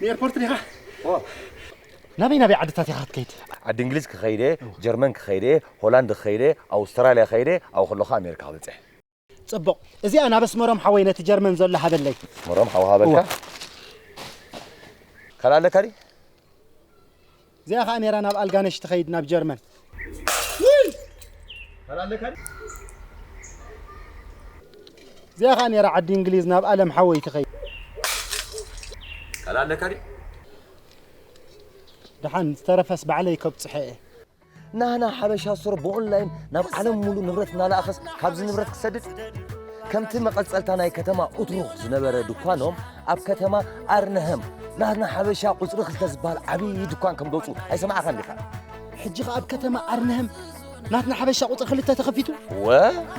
ንኤርፖርት ዲኻ? ናበይ ናበይ ዓድታት ኢኻ ክትከይድ? ዓዲ እንግሊዝ ክኸይደ፣ ጀርመን ክኸይደ፣ ሆላንድ ክኸይደ፣ ኣውስትራልያ ክኸይደ፣ ኣብኡ ከለኹ ኣሜሪካ ክበፅሕ። ጽቡቕ። እዚኣ ናብ ኣስመሮም ሓወይ ነቲ ጀርመን ዘሎ ሃበለይ። ኣስመሮም ሓው ሃበልካ? እወ። ካልእ ኣለካ ድዩ? እዚኣ ኸኣ ነይራ ናብ ኣልጋነሽ ትኸይድ ናብ ጀርመን። ካልእ ኣለካ ድዩ? እዚኣ ኸኣ ነይራ ዓዲ እንግሊዝ ናብ ኣለም ሓወይ ትኸይድ። ካልእ ኣለካ ድዩ? ደሓን ዝተረፈስ ባዕለይ ከብጽሐ እየ። ናህና ሓበሻ ስቶር ብኦንላይን ናብ ዓለም ሙሉ ንብረት እናለኣኸስ ካብዚ ንብረት ክሰድድ፣ ከምቲ መቐጸልታ ናይ ከተማ ኡትሩኽ ዝነበረ ድኳኖም ኣብ ከተማ ኣርነሀም ናህና ሓበሻ ቁጽሪ ክልተ ዝበሃል ዓብዪ ድኳን ከም ዘውፅኡ ኣይሰማዕኻን ዲኻ? ሕጂ ኸኣ ኣብ ከተማ ኣርነሀም ናትና ሓበሻ ቁጽሪ ክልተ ተኸፊቱ? ወ?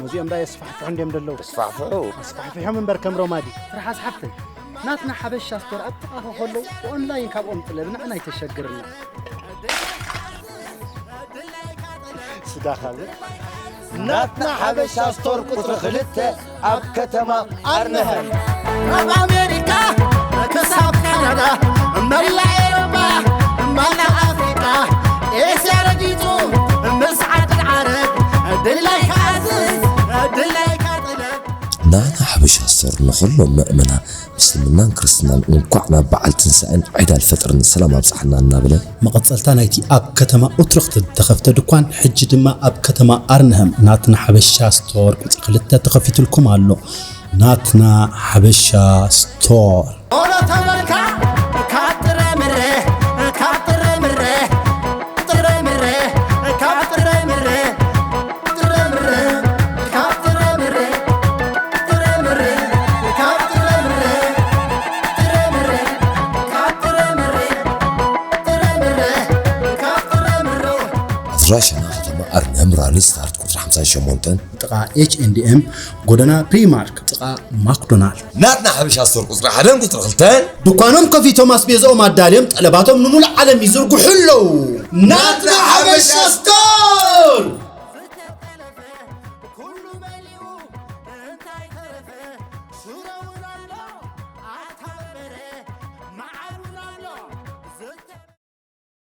ነዚኦም ዳ የስፋሕፍሑ እንድዮም ደለዉ። የስፋሕፍሑ። ኣስፋሕፊሖም እምበር ከም ሮማዲ። ትርሓስ ሓፍተይ፣ ናትና ሓበሻ ስቶር ኣብ ጥቓኺ ከለዉ ብኦንላይን ካብኦም ጥለቢ ንዓና ኣይተሸግርና። ስጋ ካልእ። ናትና ሓበሻ ስቶር ቁጽሪ ክልተ ኣብ ከተማ ኣርነሀም። ካብ ኣሜሪካ ክሳብ ካናዳ፣ መላእ ኤውሮጳ፣ መላእ ኣፍሪቃ፣ ኤስያ ረጊጹ፣ ምስ ዓዲ ዓረብ፣ ድላይካ ኣዝዝ፣ ድላይካ ጥለብ። ናና ሓበሻ ስቶር ንኹሎም ምእመና ምስልምናን ክርስትናን እንኳዕ ናብ በዓል ትንሳኤን ዒድ ኣልፈጥርን ሰላም ኣብጽሓና እናበለ፣ መቐጸልታ ናይቲ ኣብ ከተማ ኡትረኽት ዝተኸፍተ ድኳን፣ ሕጂ ድማ ኣብ ከተማ ኣርንሀም ናትና ሓበሻ ስቶር ቁጽሪ ክልተ ተኸፊቱልኩም ኣሎ። ናትና ሓበሻ ስቶር። ኦሎ ተበልካ ካብ ጥረ ምረ፣ ካብ ጥረ ምረ፣ ጥረ ምረ፣ ካብ ጥረ ምረ፣ ጥረ ምረ፣ ካብ ጥረ ምረ፣ ጥረ ምረ፣ ካብ ጥረ ምረ፣ ጥረ ምረ፣ ካብ ጥረ ምረ፣ ጥረ ምረ፣ ካብ ጥረ ምረ። ኣድራሻና ከተማ ኣርንሀም ራኒ ስታርት ቁጽሪ ሓምሳን ሸሞንተን። ጥቓ ኤች ኤንድ ኤም፣ ጎደና ፕሪማርክ፣ ጥቓ ማክዶናልድ። ናትና ሓበሻ ስቶር ቁጽሪ ሓደን ቁጽሪ ክልተን። ድኳኖም ከፊቶም ኣስቤዝኦም ኣዳልዮም ጠለባቶም ንሙሉእ ዓለም ይዝርግሑ ኣለዉ። ናትና ሓበሻ ስቶር!